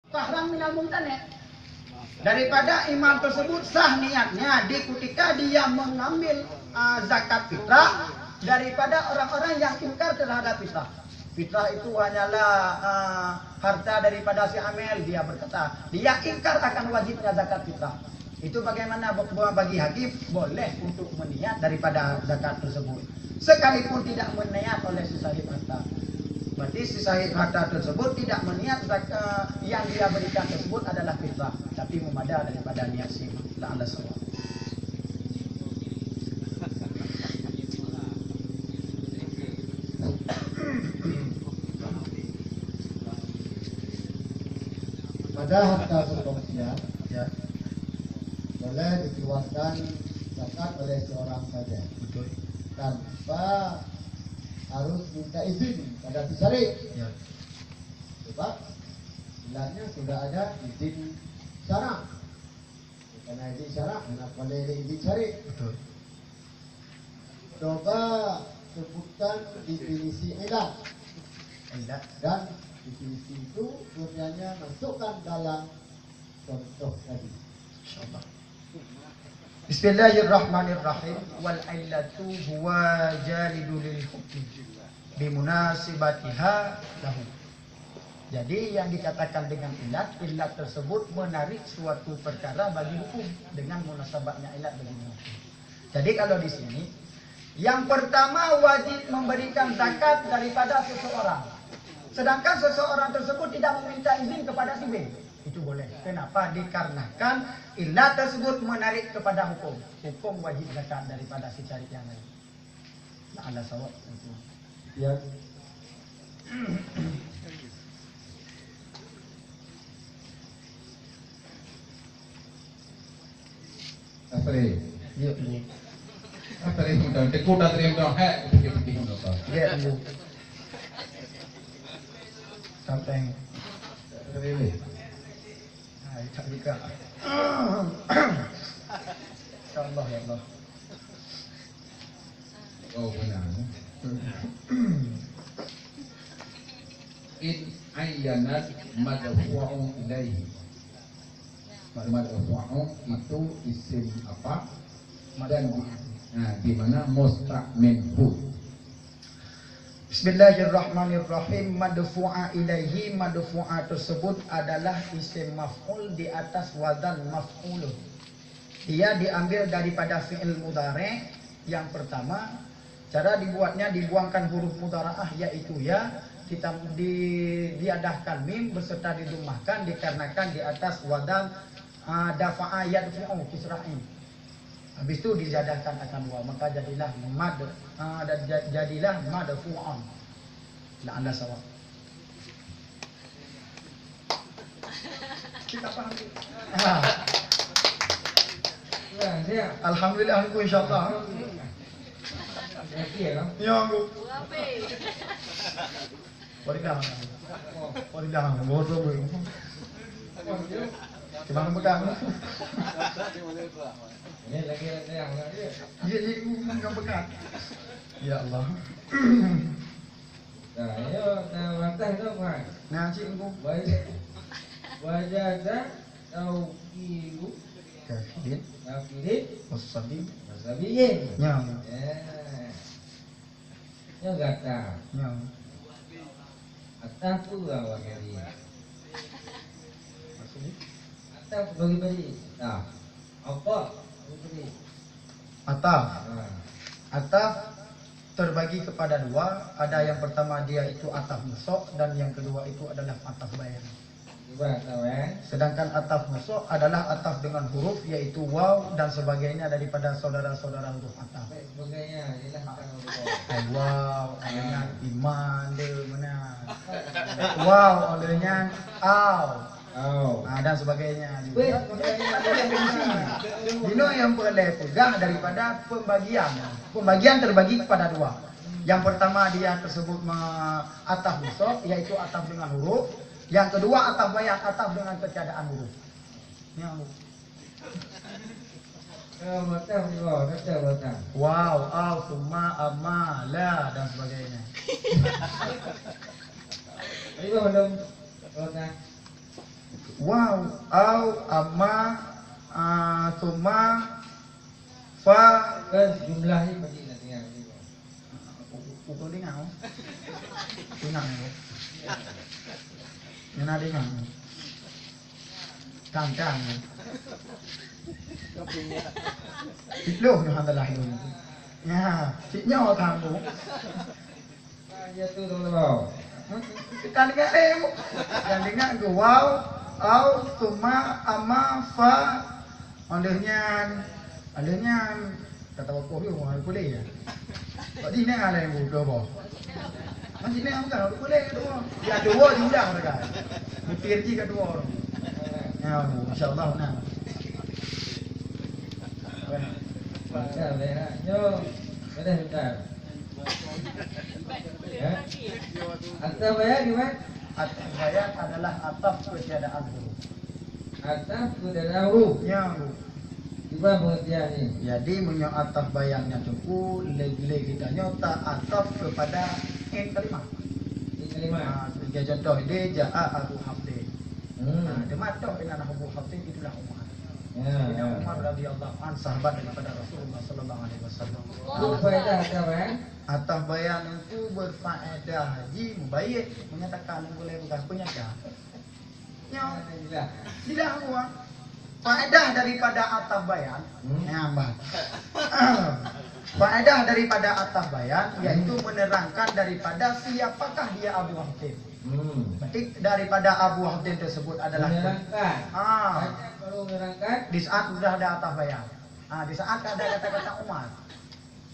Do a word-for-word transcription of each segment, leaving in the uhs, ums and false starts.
Tahran minal mumtani'. Daripada imam tersebut sah niatnya di ketika dia mengambil, ah, zakat fitrah daripada orang-orang yang ingkar terhadap fitrah. Fitrah itu hanyalah, ah, harta daripada si Amel, dia berkata, dia ingkar akan wajibnya zakat fitrah. Itu bagaimana b-, b-, bagi hakim boleh untuk meniat daripada zakat tersebut, sekalipun tidak meniat oleh si sahib harta. Berarti si sahib harta tersebut tidak meniat zakat yang dia berikan tersebut adalah fitrah, tapi memada daripada niat si la'alla sawab. Pada harta perkongsian, ya, boleh dikeluarkan zakat oleh seorang saja. Betul. Tanpa harus minta izin pada si syarik. Ya. Sebab bulannya sudah ada izin syarak. Karena izin syarak, kenapa boleh ada izin syarik? Betul. Coba sebutkan definisi ilat. Ilat. Dan definisi itu kemudiannya masukkan dalam contoh tadi. InsyaAllah. Bismillahirrahmanirrahim. Wal illatu huwa jalidu lil hukmi bimunasibatiha lahu. Jadi, yang dikatakan dengan ilat, ilat tersebut menarik suatu perkara bagi hukum dengan munasabatnya ilat bagi hukum. Jadi, kalau di sini, yang pertama wajib memberikan zakat daripada seseorang. Sedangkan seseorang tersebut tidak meminta izin kepada si B. Itu boleh. Kenapa? Dikarenakan ilat tersebut menarik kepada hukum. Hukum wajib zakat daripada si syarik yang lain. La'alla sawab. Ya. Asri. Ya, Bu. Asri, mudah. Teku dah terima dah. Hek, pergi-pergi mudah. Ya, Bu. Sampai. Asri. Hai, tak juga. Ya Allah, ya Allah. Oh, benar. In ayyanat madfu'u ilaihi. Madfu'u itu isim apa? Dan di, nah, di mana musta'minhu. Bismillahirrahmanirrahim. Madfu'a ilaihi, madfu'a tersebut adalah isim maf'ul di atas wazan maf'ulun. Dia diambil daripada fi'il mudhari' yang pertama. Cara dibuatnya, dibuangkan huruf mudhara'ah, yaitu ya, kita di-, diadahkan mim beserta didhammahkan dikarenakan di atas wazan, ah, dafa'a yadfu'u kisrah in. Habis tu diadahkan akan waw, maka jadilah mad, ah, dan ja-, jadilah madfu'an. La'alla sawab. Kita paham. Ah. Ya, ya. Alhamdulillah, aku insyaallah. Ya, ya. Ya, aku. Waridah. Waridah, bodoh, bodoh. Gimana pegang? Ini lagi ada yang lagi. Iya, iya, bukan pegang. Ya Allah. Nah, ayo, nah, mantah tu, Mak. Nah, cik, engkau. Wajah, wajah dah taukilu. Kafirin. Kafirin. Wasabi. Wasabiyin. Ya. Ya. Nyoe gata. Ya. Atah peue awak jadi? Maksudnya? Atah bagi-bagi. Atah. Apa? Bagi-bagi. Ataf. Ha. Ataf terbagi kepada dua. Ada yang pertama dia itu ataf musoq dan yang kedua itu adalah ataf bayan. Cuba tahu, eh? Sedangkan ataf musoq adalah ataf dengan huruf, yaitu waw dan sebagainya daripada saudara-saudara huruf ataf. Baik, sebagainya ialah ataf huruf waw. Ai waw, ai nyan iman dia mana? Waw, ai nyan aw. Aw. Ah, dan sebagainya. Baik, sebagainya. Inoe nyang peureulée peugah daripada pembagian. Pembagian terbagi kepada dua. Yang pertama dia tersebut me-, ataf musoq, yaitu ataf dengan huruf. Yang kedua, ataf bayan, ataf dengan ketiadaan huruf. Ni huruf. Eh, mata Allah, kata Allah. Waw, aw, summa, amma, la, dan sebagainya. Ayo, belum. Allah. Waw, au, amma, a, summa, fa. Kan jumlah ni bagi nak dengar ni. Uko dengar, oh. Dengar, oh. Ngena dengar. Tang, tang. Iploh nyoe handalah nyoe. Ya, cit nyoe tang, oh. Ya tu dulu. Kita dengar, eh. Yang dengar ke waw, au, summa, amma, fa. Oleh nyan, oleh nyan, kata bapak tu, orang boleh ya. Kok di mana lah yang bodoh boh? Masih ni bukan, orang boleh dua. Ya, dua diulang mereka. Bukti rezeki kat dua orang. Ya, insya Allah, nah. Macam ya. Yo, boleh bentar. Ya. Ataf bayan di mana? Ataf bayan adalah ataf ketiadaan huruf. Ataf ketiadaan huruf. Ya, huruf. Cuba pengertian ni. Jadi, meunyoe ataf bayan nyan teungku, lé-, lé geutanyoe ta ataf kepada in kalimah. In kalimah. Ha, sebagai contoh, dia ja'a Abu Hafsin. Hmm. Ha, teuma toh inan Abu Hafsin itulah Umar. Ya, Sayyidina ya. Umar radhiyallahu anhu, sahabat daripada Rasulullah sallallahu alaihi wasallam. Apa faedah ataf bayan? Ataf bayan itu berfaedah haji mubayyid, menyatakan, boleh bukan penyata. Nyoe. Jelas. Jelas semua. Faedah daripada ataf bayan, hmm, nyan bah. Faedah daripada ataf bayan, yaitu, hmm, menerangkan daripada siapakah dia Abu Hafsin. Hmm. Berarti daripada Abu Hafsin tersebut adalah menerangkan. Ah. Baca perlu menerangkan. Di saat sudah ada ataf bayan. Ah, di saat ada kata-kata Umar.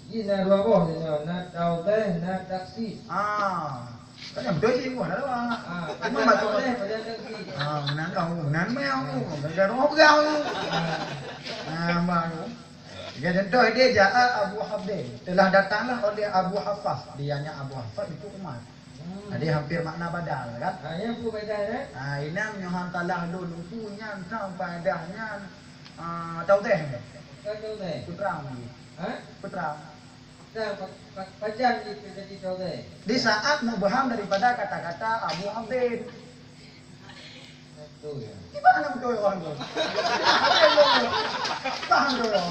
Ji na dua boh nyoe, na taudeh, na takhsis. Ah. Kan yang betul sih, bukan ada. Ah, cuma baca taudeh, baca takhsis. Ah, nan kau, nan meh aku, nan orang pegang aku. Ah. Ah, baru. Ya, contoh dia, ja'a Abu Hafsin. Telah datanglah oleh Abu Hafs. Dianya Abu Hafs itu Umar. Hmm. Jadi hampir makna badal, kan? Ah, ya, apa faedah, eh? Ah, inang nyohan talah lôn, uku nyan, sang faedah nyan. Ah, taudeh. Kan taudeh. Putra lagi. Ha? Putra. Dah, pa-, pa-, pajan di terjadi taudeh. Di saat mubham daripada kata-kata Abu Hafsin. Betul, ya. Di mana betul orang tu? Paham tu, ya?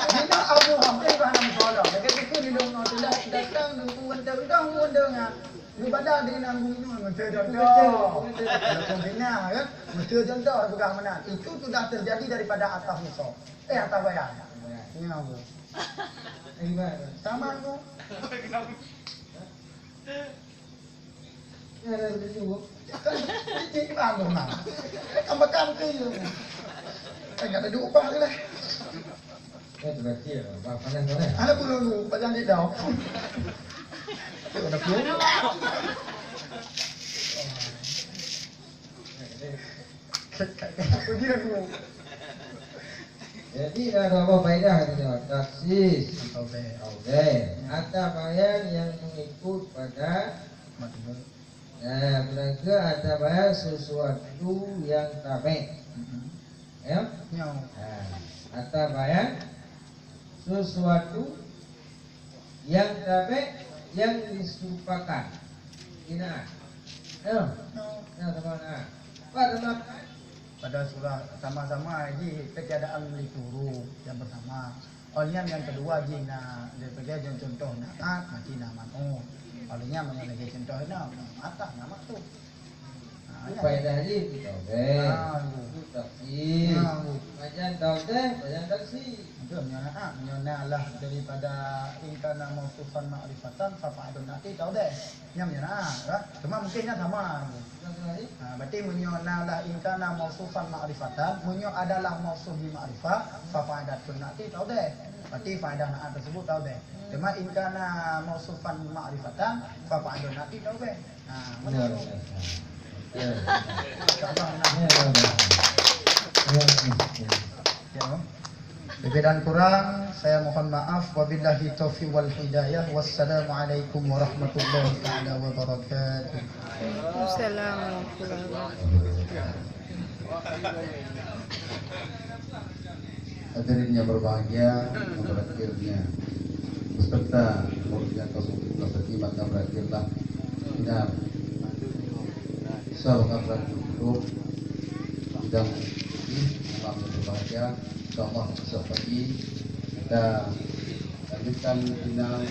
Di mana Abu Hafsin paham tu, ya? Lagi tu, di dalam tu dah datang, nunggu anda, dah nunggu anda, ya. Lu pada di nanggung itu, betul, betul. Betul, betul. Kalau pembina, ya, betul, contoh, pegang mana. Itu sudah terjadi daripada ataf musuh. Eh, ataf bayan. Ini apa? Ini apa? Sama tu. Ya, ada begitu. Kan, ini apa, Bang? Kan bakal ke, ya? Kan ada diubah ke lah? Eh, berarti ya, Bang, panas, panas. Ada pun nunggu, pajan di daun. Tu ada pun. Jadi, ada dua faedah kita. Takhsis. Taudeh. Taudeh. Ataf bayan yang mengikut pada makna. Nah, beurangkat ataf bayan sesuatu yang tabek. Mm-mm. Ya? Ya. Nah, ataf bayan sesuatu yang tabek, yang diserupakan. Ingat. Ya. Ya. Ya, sama, nah. Apa sama? Pada surah sama-sama ji ketiadaan itu huruf yang pertama. Oleh nyan yang kedua ji na, dia peugah contoh na at, mati na man'ut. Oleh nyan meunyoe lagèe contoh na, ataf na maktuf. Ha, nyan. Faedah ji taudeh. Ha, tu. Tu takhsis. Ha, tu. Pajan taudeh, pajan takhsis. Betul, meunyoe na at, meunyoe na lah daripada in kana mausufan ma'rifatan, fa fa'ilun na'ti taudeh. Nyan meunyoe na at, kan? Cuma mungkin nyan sama. Ha, berarti meunyoe na lah in kana mausufan ma'rifatan, meunyoe adalah mausuf bi ma'rifah, fa fa'idatun na'ti taudeh. Berarti faedah na'at tersebut taudeh. Cuma in kana mausufan ma'rifatan, fa fa'ilun na'ti taudeh. Ha, mana tu? Ya, ya. Ya. Insya Allah, nah. Ya, ya, ya. Ya, ya. Lebih dan kurang, saya mohon maaf. Wabillahi taufiq wal hidayah. Wassalamualaikum warahmatullahi taala wabarakatuh. Waalaikumsalam warahmatullahi wabarakatuh. Hadirin yang berbahagia, yang berakhirnya beserta murid yang kosong tujuh belas tadi, maka berakhirlah sidang. Insya Allah akan berakhir tutup. Yang malam yang berbahagia, insyaallah besok pagi kita lanjutkan final.